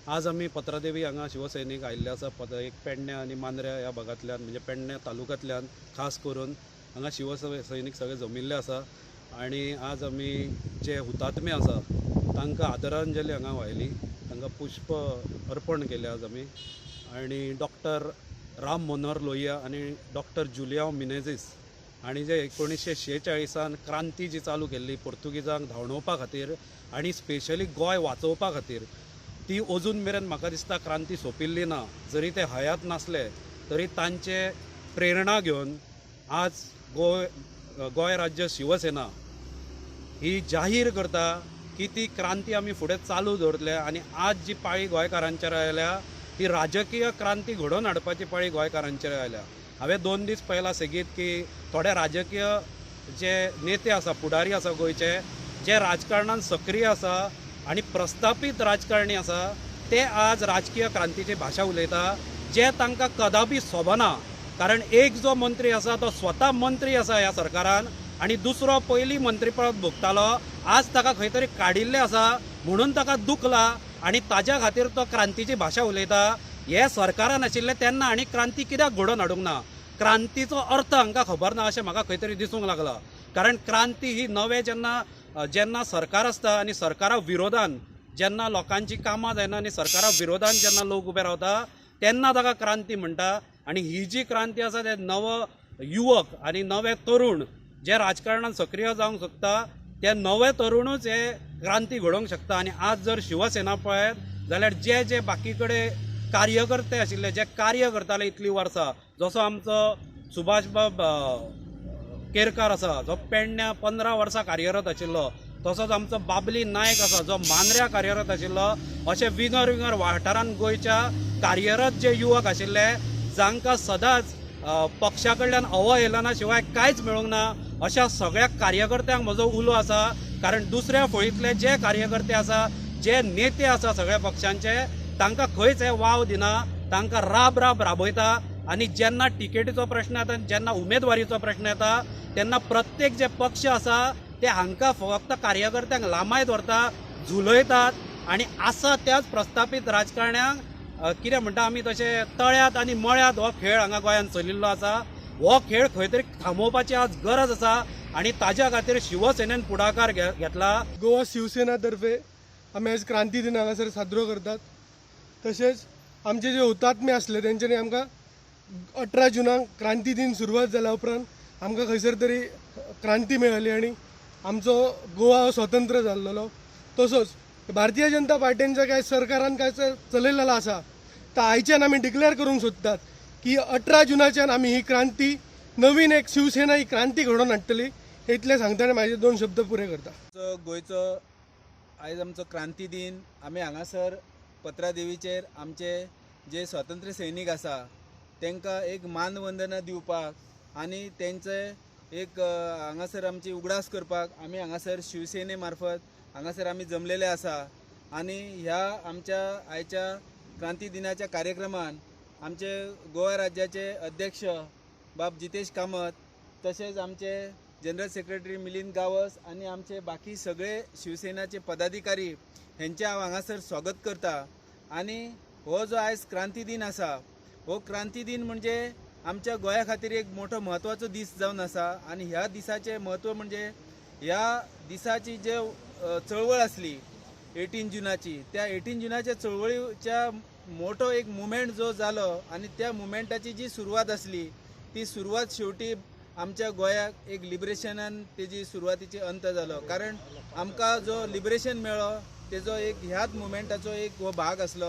आज आमी पत्रादेवी हांगा शिवसैनीक आयिल्ले आसा. एक पेडण्या आनी मांद्र्या ह्या भागांतल्यान, म्हणजे पेडण्या तालुक्यांतल्यान खास करून हांगा शिवसैनीक सगळे जमिल्ले आसा आनी आज आमी जे हुतात्मे आसा तांकां आदरांजली हांगा वाहिली, तांकां पुष्प अर्पण केले आज आमी. आनी डॉक्टर राम मनोहर लोहिया आनी डॉक्टर जुलियांव मिनेझीस आनी जे 1946 क्रांती जी चालू केल्ली पोर्तुगीजांक धांवडोवपा खातीर आनी स्पेशली गोंय वाचोवपा खातीर, ती अजून मेरेन म्हाका दिसता क्रांती सोंपिल्ली ना. जरी ते हयात नासले तरी तांचे प्रेरणा घेवन आज गोंय राज्य शिवसेना ही जाहीर करता की ती क्रांती आमी फुडें चालू दवरतले. आनी आज जी पाळी गोंयकारांचेर आयल्या ती राजकीय क्रांती घडोवन हाडपाची पाळी गोंयकारांचेर आयल्या. हांवें 2 दीस पयला सेगीत की थोडे राजकीय जे नेते आसा, फुडारी आसा गोंयचे, जे राजकारणान सक्रीय आसा आनी प्रस्थापीत राजकारणी आसा, ते आज राजकीय क्रांतीची भाशा उलयता, जे तांकां कदापी सोबना. कारण एक जो मंत्री आसा तो स्वता मंत्री आसा ह्या सरकारान आनी दुसरो पयलीं मंत्रीपद भोगतालो, आज ताका खंय तरी काडिल्लें आसा म्हणून ताका दुखला आनी ताज्या खातीर तो क्रांतीची भाशा उलयता. हे सरकारान आशिल्ले तेन्ना आनी क्रांती कित्याक घडोवन हाडूंक ना? क्रांतीचो अर्थ हांकां खबर ना अशें म्हाका खंय तरी दिसूंक लागलां. कारण क्रांती ही नवे जेन्ना जेन्ना सरकार आसता आनी सरकारा विरोधान जेन्ना लोकांची कामां जायना आनी सरकारा विरोधान जेन्ना लोक उबे रावता तेन्ना ताका क्रांती म्हणटा. आनी ही जी क्रांती आसा ते नव युवक आनी नवे तरुण जे राजकारणान सक्रीय जावंक शकता ते नवे तरुणूच हे क्रांती घडोवंक शकता. आनी आज जर शिवसेना पळयत जाल्यार जे जे बाकी कडेन कार्यकर्ते आशिल्ले, जे कार्य करताले इतलीं वर्सां, जसो आमचो सुभाषबाब केरकार आसा जो पेडण्या 15 वर्सां कार्यरत आशिल्लो, तसोच आमचो बाबली नायक आसा जो मांद्र्या कार्यरत आशिल्लो, अशे विंगड विंगड वाठारांत गोंयच्या कार्यरत जे युवक आशिल्ले जांकां सदांच पक्षा कडल्यान अवहेलना शिवाय कांयच मेळूंक ना, अशा सगळ्या कार्यकर्त्यांक म्हजो उलो आसा. कारण दुसऱ्या फळींतले जे कार्यकर्ते आसा, जे नेते आसा सगळ्या पक्षांचे, तांकां खंयच हे वाव दिना, तांकां राब राब राबयता. आनी जेन्ना टिकेटीचो प्रश्न येता, जेन्ना उमेदवारीचो प्रश्न येता तेन्ना प्रत्येक जे पक्ष आसा ते हांकां फक्त कार्यकर्त्यांक लांबाय दवरता, झुलयतात आनी आसा त्याच प्रस्थापीत राजकारण्यांक कितें म्हणटा आमी तशें तळ्यात आनी मळ्यात हो खेळ हांगा गोंयांत चलिल्लो आसा. हो खेळ खंय तरी थांबोवपाची आज गरज आसा आनी ताज्या खातीर शिवसेनेन फुडाकार घेतला. गोवा शिवसेना तर्फे आमी आयज क्रांती दिन हांगासर साजरो करतात. तशेंच आमचे जे हुतात्मे आसले तेंच्यांनी आमकां 18 जुनाक क्रांती दिन सुरवात जाल्या उपरांत आमकां खंयसर तरी क्रांती मेळ्ळी आनी आमचो गोवा स्वतंत्र जाल्लो. तसोच भारतीय जनता पार्टीन जे काय सरकारान काय चलयलेलो आसा तर आयच्यान आमी डिक्लेअर करूंक सोदतात की 18 जुनाच्यान आमी ही क्रांती नवीन एक शिवसेना ही क्रांती घडोवन हाडटली. इतलें सांगता आनी म्हाजे 2 शब्द पुरे करता. गोंयचो आयज आमचो क्रांती दिन. आमी हांगासर पत्रादेवीचेर आमचे जे स्वातंत्र्य सैनीक आसा तांकां एक मानवंदना दिवपाक आनी तेंचे एक हांगासर आमची उगडास करपाक आमी हांगासर शिवसेने मार्फत हांगासर आमी जमलेले आसा. आनी ह्या आमच्या आयच्या क्रांती दिनाच्या कार्यक्रमान आमचे गोवा राज्याचे अध्यक्ष बाब जितेश कामत, तशेंच आमचे जनरल सेक्रेटरी मिलिंद गावस आनी आमचे बाकी सगळे शिवसेनाचे पदाधिकारी हेंचे हांव हांगासर स्वागत करता. आनी हो जो आयज क्रांती दिन आसा हो क्रांती दिन म्हणजे आमच्या गोंया खातीर एक मोठो म्हत्वाचो दीस जावन आसा. आनी ह्या दिसाचें म्हत्व म्हणजे ह्या दिसाची जे चळवळ आसली 18 जुनाची, त्या 18 जुनाच्या चळवळीच्या मोठो एक मुवमेंट जो जालो आनी त्या मुवमेंटाची जी सुरवात आसली ती सुरवात शेवटी आमच्या गोंयाक एक लिबरेशनान तेजी सुरवातीची अंत जालो. कारण आमकां जो लिबरेशन मेळ्ळो तेजो एक ह्याच मुवमेंटाचो एक हो भाग आसलो.